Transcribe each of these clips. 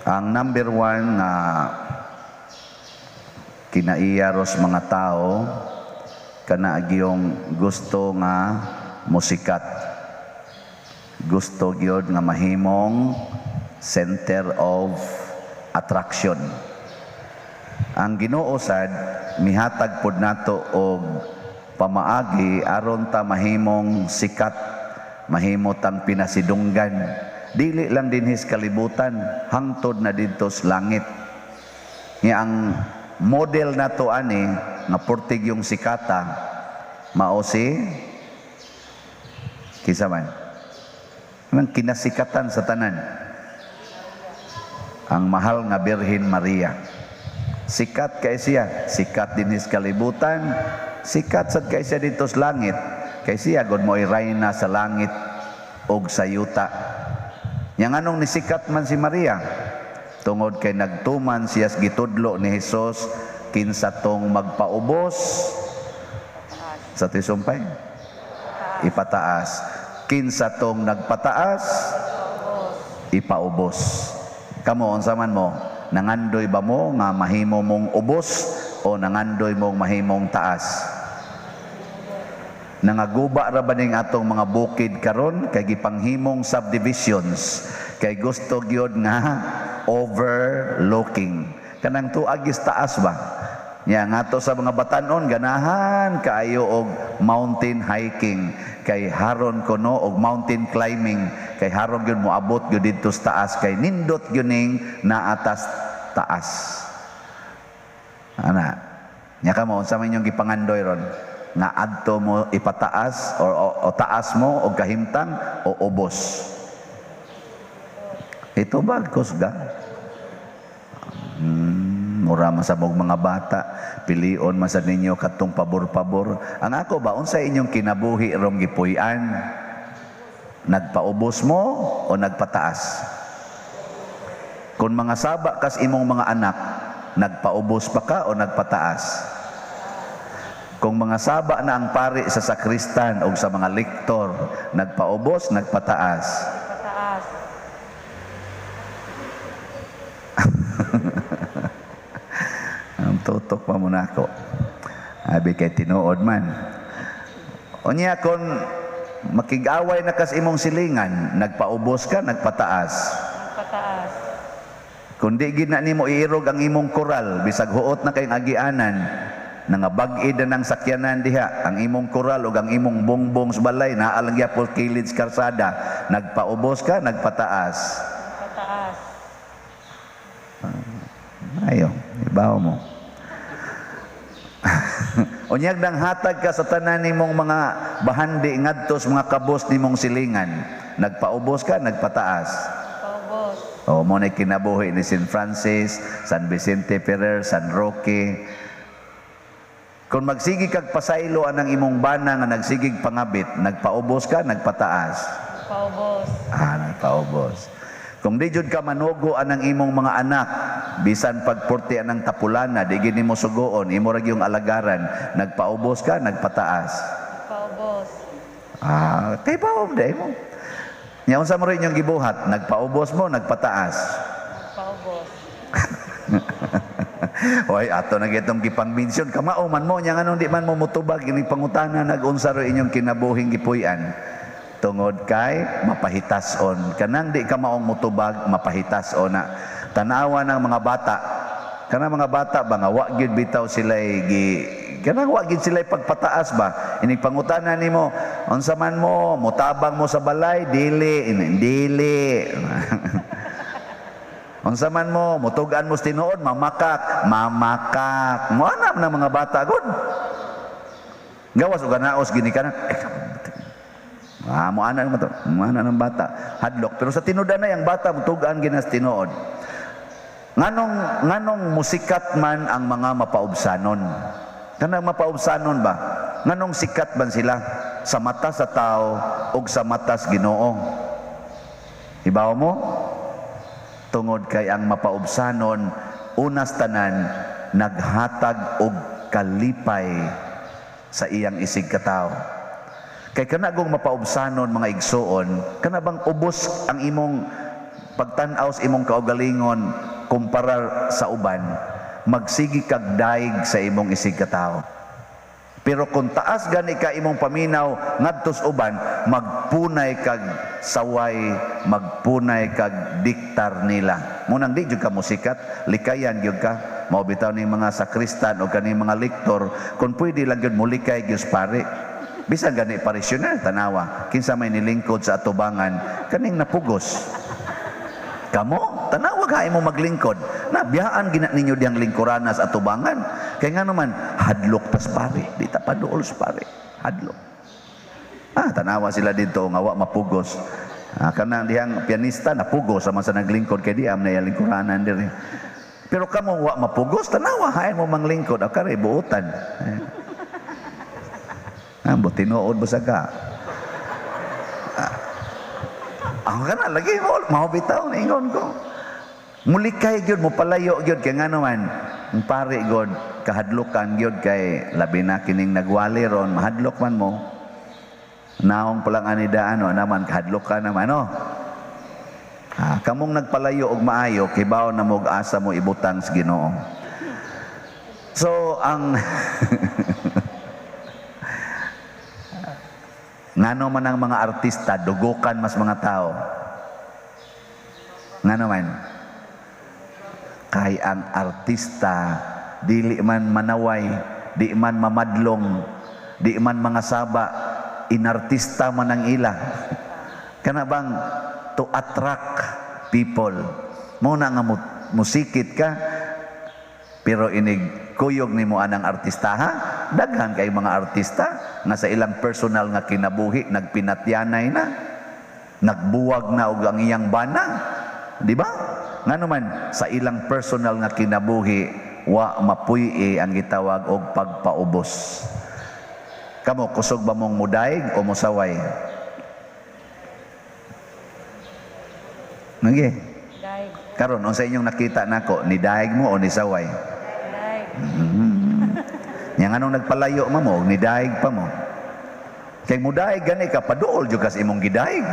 Ang number one nga kinaiya ros mga tao, kana gyung gusto nga musikat. Gusto gyud nga mahimong center of attraction. Ang Ginoo sad mihatag pod nato og pamaagi aron ta mahimong sikat, mahimo tang pinasidunggan. Dili lang dinhi sa kalibutan, hangtod na didto sa langit. Nga ang model nato ani nga purtig yung sikata mao si kinsa man? Anong kinasikatan sa tanan? Ang mahal nga Birhen Maria. Sikat kay siya, sikat dinhi sa kalibutan, sikat sad kay siya didto sa langit. Kay siya gud mo'y rayna sa langit og sa yuta. Nya nganong nisikat man si Maria? Tungod kay nagtuman siya sa gitudlo ni Hesus, kinsa tong magpaubos sa tisumpay, ipataas. Kinsa tong nagpataas, ipaubos. Kamo, unsa man mo? Nangandoy ba mo nga mahimo mong ubos o nangandoy mong mahimong taas? Nangaguba ra ba ning atong mga bukid karon kay gipanghimong subdivisions, kay gusto gyud nga overlooking, kanang tuag is taas ba? Nya ngadto sa mga batanon, ganahan kaayo og mountain hiking kay haron kuno, og mountain climbing kay haron gyud moabot gyud didto sa taas, kay nindot gyud ning naatas taas ana. Nya kamo, unsa man inyong gipangandoy ron? Nga adto mo ipataas o taas mo og kahimtang o ubos? Ito ba kusga? Mura man sa mog mga bata, pilion man sa ninyo katong pabor-pabor. Ang ako ba, unsa inyong kinabuhi rong gipuy-an? Nagpaubos mo o nagpataas? Kung mga saba kas imong mga anak, nagpaubos pa ka o nagpataas? Kung mga saba na ang pari sa sakristan o sa mga lektor, nagpaubos, nagpataas? Pataas. Ang tutok pa mo na ako. Abi kay tinuod man. Unya kung makig-away na kas imong silingan, nagpaubos ka, nagpataas? Pataas. Kung di gid na nimo iirog ang imong koral, bisag huot na kayong agianan, nangabag-id na ng sakyanan diha, ang imong koral ug ang imong bongbong sa balay, naa lang gyapon kilid sa karsada, nagpaubos ka, nagpataas? Pataas. Ayo, ibaw mo. Unyag nang hatag ka sa tanan nimong mga bahandi ngadto sa mga kabos nimong silingan, nagpaubos ka, nagpataas? Paubos. O mo na kinabuhi ni St. Francis, San Vicente Ferrer, San Roque. Kung magsigi kag pasaylo anang imong bana nga nagsigig pangabit, nagpaubos ka, nagpataas? Paubos. Ah, nagpaubos. Kung di jud ka manugo anang imong mga anak, bisan pagpurti anang tapulana, di gid nimo sugoon, imo ra gyung alagaran, nagpaubos ka, nagpataas? Paubos. Ah, kay paom day mo. Nya unsa mo rin inyong gibuhat? Nagpaubos mo, nagpataas? Paubos. Oy, ato na gitong gipang-mention kamao man mo nya, nganong di man mo mutubag ini pangutana nag-unsa ro inyong kinabuhing gipuy-an? Tungod kay mapahitas-on. Kanang di ka maong mutubag, mapahitas-on na. Tanawa ng mga bata. Kanang mga bata ba nga wa gyud bitaw sila gi kanang wa gyud sila pagpataas ba? Inig pangutana nimo, unsa man mo, mutabang mo sa balay, dili, dili. Unsa man mo, mutugan mo sa tinuod, mamakak, mamakak. Mo anam na mga bata gud. Gawas og naos gini ka na. Eh, mo ana mo to, mo ana ng bata. Hadlok, pero sa tinuod na yang bata mutugan ginas tinuod. Nganong musikat man ang mga mapaubsanon? Kanang mapaubsanon ba? Nganong sikat man sila sa mata sa tao ug sa mata sa Ginoo? Ibaw mo? Tungod kay ang mapaubsanon unas tanan naghatag og kalipay sa iyang isig katawo. Kay kana gong mapaubsanon, mga igsuon, kana bang ubos ang imong Pagtan-aw sa imong kaugalingon kumpara sa uban, magsigi kag daig sa imong isig katawo. Pero kung taas gani ka imong paminaw ngadto sa uban, magpunay kag saway, magpunay kag diktar nila. Munang di jud ka musikat, likayan gyud ka. Mao bitaw ning mga sakristan o kaning mga lektor, kung pwede lang gyud mulikay gyud pare. Bisan gani parishioner, tanawa, kinsa may nilingkod sa atubangan, kaning napugos. Kamo, tanawa hain mo maglingkod. Nabiyaan gina ninyo diyang lingkuranas atubangan. Kaya nga naman, hadlok tas pare. Di ta paduol sa pare. Hadlok. Ah, tanawa sila dito nga wa mapugos. Ah, kanang dihang pianista napugos sama sa naglingkod kay di am na lingkuranan diri. Pero kamo wa mapugos, tanawa hain mo manglingkod. Ah, kare buotan. Eh. Ah, tinuod ba ka? Ako ka na, lagi mo, mao bitaw, ingon ko. Mulikay gyud, mo palayo gyud, kay nga naman, ang pare god, kahadlokan gyud kay labi na kining nagwali ron, mahadlok man mo. Naong pa lang anidaan, o naman, kahadlok ka naman, no? Ah, kamong nagpalayo og maayo, kibaw na mo og asa mo ibutang sa Ginoo. So, ang ngano man ang mga artista, dugukan mas mga tao. Ngano man? Kay ang artista, dili man manaway, di man mamadlong, di man mga saba, inartista man ang ila. Kana bang to attract people. Mo na nga musikit ka, pero inig kuyog nimo anang artista, ha? Daghan kay mga artista nga sa ilang personal nga kinabuhi nagpinatyanay na, nagbuwag na og ang iyang bana, di ba? Ngano man sa ilang personal nga kinabuhi wa mapuy-i ang gitawag og pagpaubos. Kamo kusog ba mong mudaig o mosaway? Nagi. Daig. Karon unsa inyong nakita nako, ni daig mo o ni saway? Daig. Nya nganong nagpalayo ma mo, ni daig pa mo. Kay mudaig gani ka paduol jud kas imong gidaig.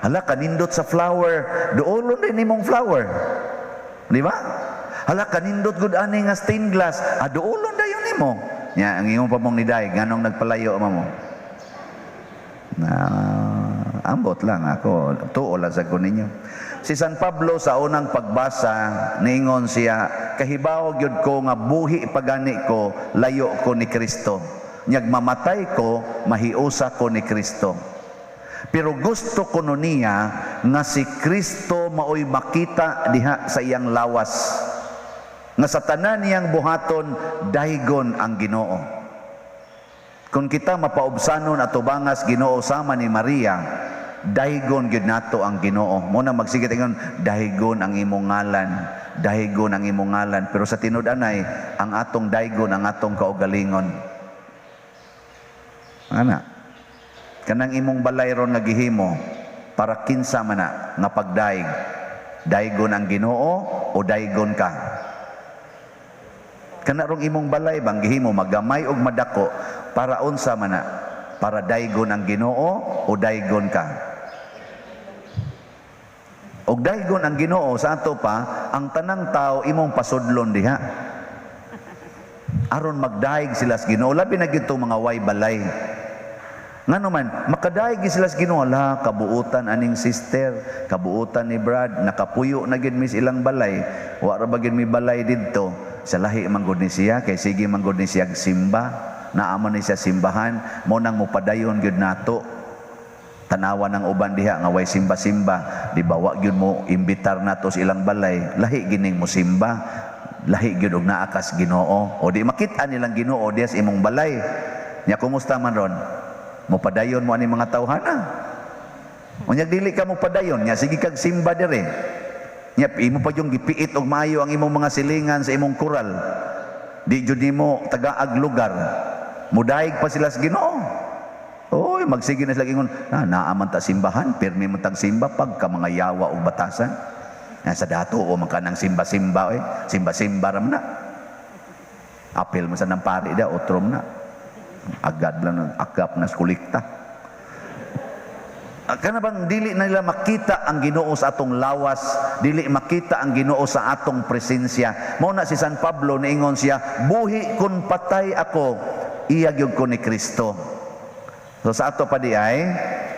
Hala kanindot sa flower, duolon din imong flower. Di ba? Hala kanindot gud ani nga stained glass, ah, duolon dayon nimo. Nya ang imong pa mong nidaig, nganong nagpalayo ma mo? Na ambot lang ako, tuo lang sa ko ninyo. Si San Pablo sa unang pagbasa, niingon siya, kahibaw gyud ko nga buhi pagani ko, layo ko ni Kristo. Nyag mamatay ko, mahiusa ko ni Kristo. Pero gusto ko no niya nga si Kristo maoy makita diha sa iyang lawas. Nga sa tanan niyang buhaton, daygon ang Ginoo. Kung kita mapaubsanon at tubangas Ginoo sama ni Maria, daygon gyud nato ang Ginoo. Mo na magsigit ingon, daygon ang imong ngalan, daygon ang imong ngalan. Pero sa tinud-anay, ang atong daygon ang atong kaugalingon. Ana, kanang imong balay ron nga gihimo para kinsa man na nga pagdaig, daygon ang Ginoo o daygon ka? Kana rong imong balay bang gihimo magamay og madako para unsa man na? Para daygon ang Ginoo o daygon ka? Og daygon ang Ginoo sa ato pa, ang tanang tao imong pasudlon diha. Aron magdaig sila sa Ginoo, labi na gyud mga way balay. Ngano man, makadaig sila sa Ginoo, ala kabuutan aning sister, kabuutan ni Brad, nakapuyo na gyud mis ilang balay. Wa ra ba gyud mi balay didto? Sa lahi man gud ni siya, kay sige man gud ni siya simba, naa man ni siya simbahan, mo nang mopadayon gyud nato. Tanawa ng uban diha nga way simba-simba, di ba wa gyud mo imbitar nato sa ilang balay, lahi gining mo simba, lahi gyud og naa kas Ginoo. O di makit-an nilang Ginoo diha sa imong balay. Nya kumusta man ron? Mopadayon mo ani mga tawhana. Unya dili ka mopadayon, nya sige kag simba dire. Nya imo pa yung gipiit og maayo ang imong mga silingan sa imong kural. Di jud nimo tagaag lugar. Mudaig pa sila sa Ginoo. Oy, magsige na sila ingon, na naa man ta simbahan, pirmi man tag simba pagka mga yawa og batasan. Na sa dato o man kanang simba-simba oy, simba-simba ra man na. Apil mo sa nang pari da, otrom na. Agad lang, agap na sa kulikta. Kana bang dili na nila makita ang Ginoo sa atong lawas, dili makita ang Ginoo sa atong presensya. Mao na si San Pablo niingon siya, buhi kun patay ako, iya gyud ko ni Kristo. So sa ato pa di ay,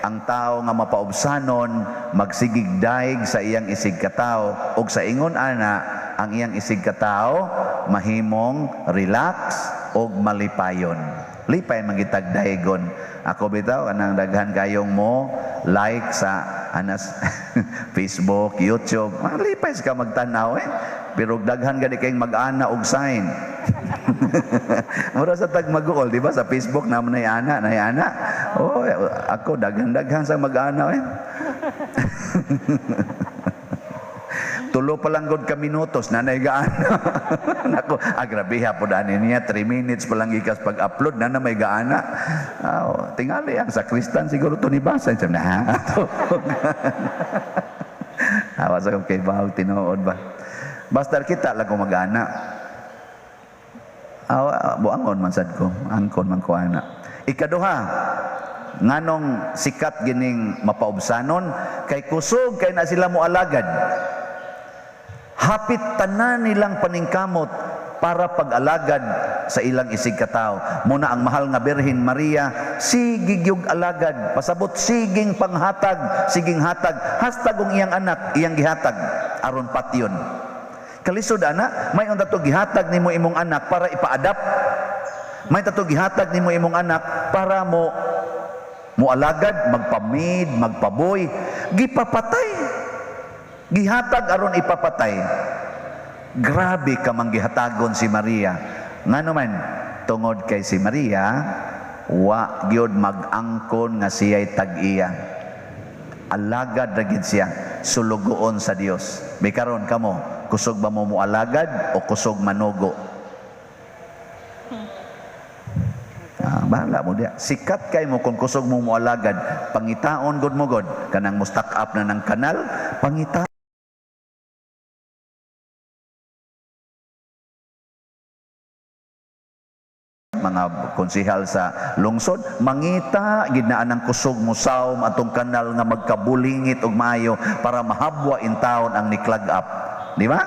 ang tao nga mapaubsanon magsigig daig sa iyang isig katawo, ug sa ingon ana ang iyang isig katawo mahimong relax ug malipayon. Lipay man gitag daigon. Ako bitaw kanang daghan kayong mo like sa anas Facebook, YouTube. Malipay ka magtan-aw eh. Pero daghan gani kayong mag-ana og sign. Mura sa tag mag-uol, di ba? Sa Facebook naman nay ana, nay ana. Oh, ako daghan-daghan sa mag-ana eh. Tulo pa lang gud ka minutos nanay gaana. Nako, grabe ha pud ani niya 3 minutes pa lang gikas pag-upload na may gaana. Oh, tingali ang sakristan siguro to ni basa na. Awa sa kay bahog tinuod ba. Basta kita lang ko mag-ana. Awa buangon man sad ko, angkon man ko ana. Ikaduha, nganong sikat gining mapaubsanon kay kusog kay na sila moalagad. Hapit tanan nilang paningkamot para pag-alagad sa ilang isig katawo. Muna ang mahal nga Birhen Maria, sige gyud alagad, pasabot siging panghatag, siging hatag, hastag ung iyang anak, iyang gihatag aron patyon. Kalisod ana, may unta to gihatag nimo imong anak para ipa-adapt. May tato gihatag nimo imong anak para mo alagad, magpamid, magpaboy, gipapatay. Gihatag aron ipapatay. Grabe ka mang gihatagon si Maria. Ngano man, tungod kay si Maria, wa gyud mag-angkon nga siya'y tag-iya. Alagad ra gid siya, sulugoon sa Dios. Bikaron kamo, kusog ba mo moalagad o kusog manugo? Bahala mo diya. Sikat kay mo kung kusog mo moalagad, pangitaon gud mo god kanang mo stock up na ng kanal, pangita mga konsehal sa lungsod, mangita gid na anang kusog mo sawom atong kanal nga magkabulingit og maayo para mahabwa in taon ang ni-clog up. Di ba?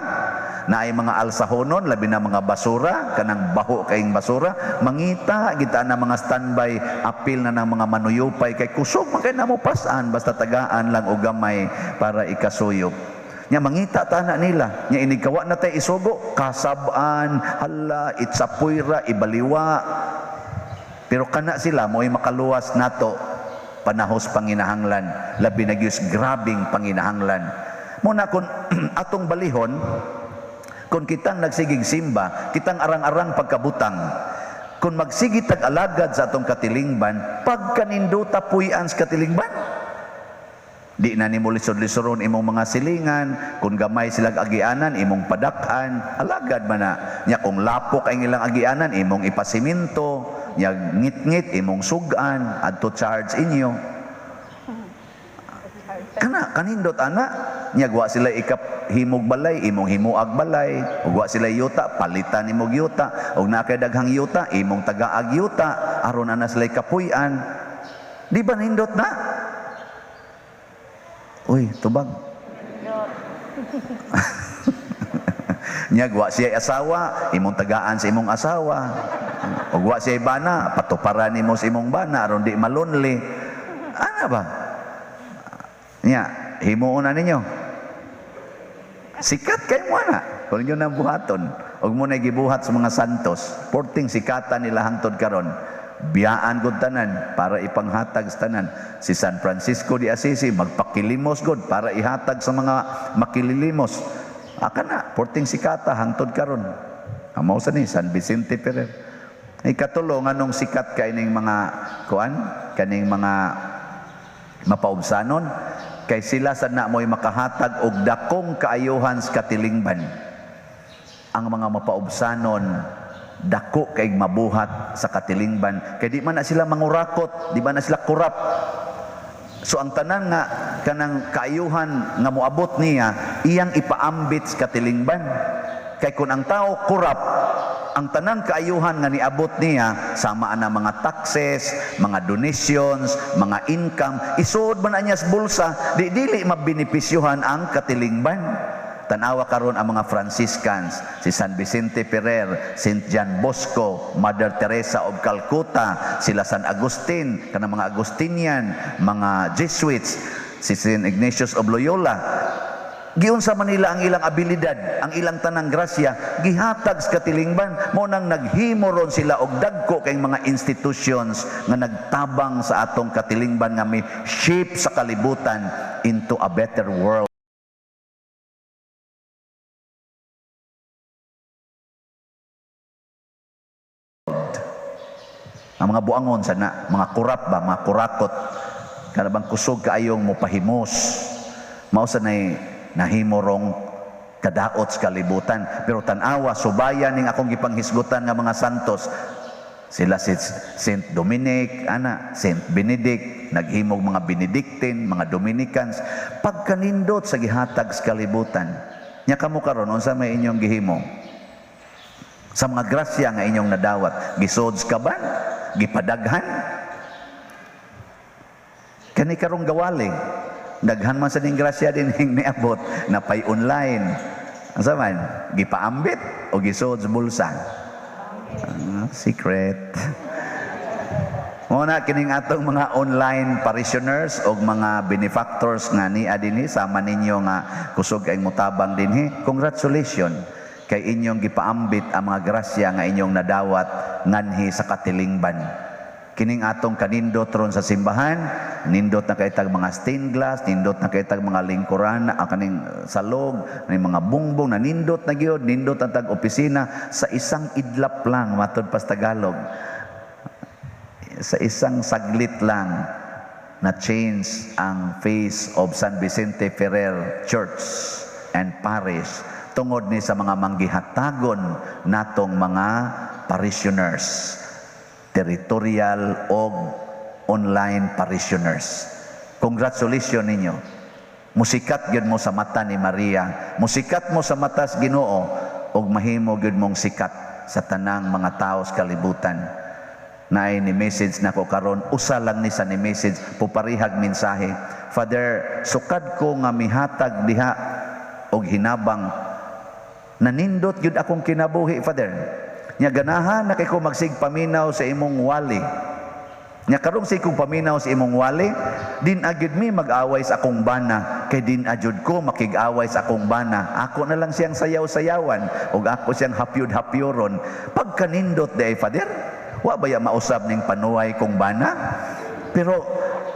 Naay mga alsahonon, labi na mga basura, kanang baho kaing basura, mangita gid ta na mga standby, apil na ng mga manuyupay kay kusog man kay namo pasan basta tagaan lang og gamay para ikasuyop. Nya mangita ta na nila, nya inigkawa na tay isugo, kasab-an, hala, itsapuyra, ibaliwa. Pero kana sila mo'y makaluwas nato panahos panginahanglan, labi na gyud grabing panginahanglan. Muna kun atong balihon, kung kitang nagsigig simba, kitang arang-arang pagkabutang, kung magsigi tag-alagad sa atong katilingban, pagkaninduta puy-an sa katilingban. Di na nimo lisod-lisoron imong mga silingan, kung gamay silang agianan, imong padak-an, alagad man na. Nya kung lapok ang ilang agianan, imong ipasiminto, nya ngit-ngit, imong sugan, adto charge inyo. Kana kanindot ana, nya wa sila ikap himog balay, imong himuag balay, ug wa sila yuta, palitan imong yuta, ug naa kay daghang yuta, imong tagaag yuta, aron ana sila kapuy-an. Di ba nindot na? Uy, tubag. Nya wa siya asawa, imong tagaan sa imong asawa. Ug wa siya bana, patuparan nimo sa imong bana aron di malonely. Ana ba? Nya, himuon na ninyo. Sikat kay mo na. Kung inyo nang buhaton, ug mo na gibuhat sa mga santos, porting sikatan nila hangtod karon. Biyaan gud tanan para ipanghatag sa tanan. Si San Francisco de Assisi magpakilimos gud para ihatag sa mga makililimos. Aka na, porting sikata hangtod karon. Amo sa ni San Vicente Ferrer. Ikatulo, nganong sikat kay ning mga kuan, kaning mga mapaubsanon, kay sila sa na mo'y makahatag og dakong kaayuhan sa katilingban. Ang mga mapaubsanon dako kay mabuhat sa katilingban, kay di man na sila mangurakot, di man na sila kurap. So ang tanan nga kanang kaayuhan nga moabot niya, iyang ipaambit sa katilingban. Kay kun ang tao kurap, Ang tanang kaayuhan nga niabot niya, sama na mga taxes, mga donations, mga income, isuod man na niya sa bulsa, di dili mabinipisyuhan ang katilingban. Tanawa karon ang mga Franciscans, si San Vicente Ferrer, Saint John Bosco, Mother Teresa of Calcutta, sila San Agustin, kanang mga Agustinian, mga Jesuits, si Saint Ignatius of Loyola. Giunsa man nila ang ilang abilidad, ang ilang tanang grasya, gihatag sa katilingban, mo nang naghimo ron sila og dagko kay mga institutions nga nagtabang sa atong katilingban nga may shape sa kalibutan into a better world. Ang mga buangon sana, mga kurap ba, mga kurakot, kana bang kusog kaayong mopahimos. Mao sa nay nahimo rong kadaot sa kalibutan. Pero tan-awa, subayan ning akong gipanghisgutan nga mga santos. Sila si Saint Dominic, ana, Saint Benedict, naghimog mga Benedictine, mga Dominicans, pagkanindot sa gihatag sa kalibutan. Nya kamo karon, unsa may inyong gihimo? Sa mga grasya nga inyong nadawat, gisod ka ba? Gipadaghan? Kani karong gawali, daghan man sa ning grasya din hing niabot, napay online. Asa man? Gipaambit o gisod sa bulsa? Secret. Muna kining atong mga online parishioners og mga benefactors nga nia dinhi sama ninyo nga kusog kay mutabang dinhi. Congratulations kay inyong gipaambit ang mga grasya nga inyong nadawat nganhi sa katilingban. Kining atong kanindot ron sa simbahan, nindot na kay tag mga stained glass, nindot na kay tag mga lingkuran, ang kaning salog, kaning mga bungbong, na nindot na gyud, nindot ang tag opisina sa isang idlap lang, matud pa sa Tagalog. Sa isang saglit lang na change ang face of San Vicente Ferrer Church and Parish tungod ni sa mga manggihatagon natong mga parishioners, territorial og online parishioners. Congratulations ninyo. Musikat gyud mo sa mata ni Maria, musikat mo sa mata sa Ginoo og mahimo gyud mong sikat sa tanang mga tao sa kalibutan. Naay ni message nako karon, usa lang ni sa ni message, puparihag mensahe. Father, sukad ko nga mihatag diha og hinabang, nanindot gyud akong kinabuhi, Father. Nya ganahan na kay ko magsig paminaw sa imong wali. Nya karong sig kong paminaw sa imong wali, din agyud mi mag-away sa akong bana, kay din agyud ko makig-away sa akong bana. Ako na lang siyang sayaw-sayawan ug ako siyang hapyud-hapyuron. Pagkanindot di ay, Father, wa ba ya mausab ning panuway kong bana? Pero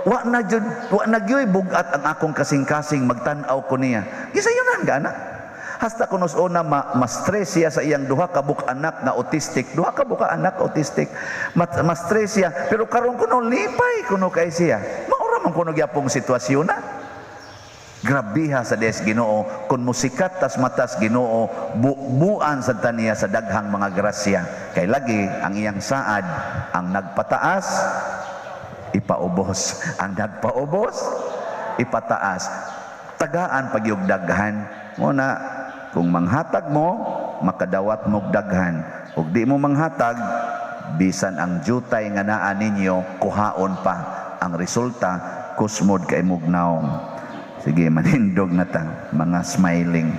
wa na jud, wa na gyud bugat ang akong kasing-kasing magtan-aw ko niya. Gisayunan ka na. Hasta kunos una ma-stress siya sa iyang duha ka buok anak nga autistic. Duha ka buok anak autistic. Ma-stress siya, pero karon kuno lipay kuno kay siya. Maura man kuno gyapong sitwasyon na. Grabiha sa des Ginoo kun musikat tas matas Ginoo, bubuan sa taniya sa daghang mga grasya. Kay lagi ang iyang saad ang nagpataas ipaubos, ang nagpaubos ipataas. Tagaan pagyug daghan. Muna kung manghatag mo, makadawat mo daghan. Ug di mo manghatag, bisan ang jutay nga naa ninyo kuhaon pa. Ang resulta kusmod kay mugnaong. Sige, manindog na ta, mga smiling.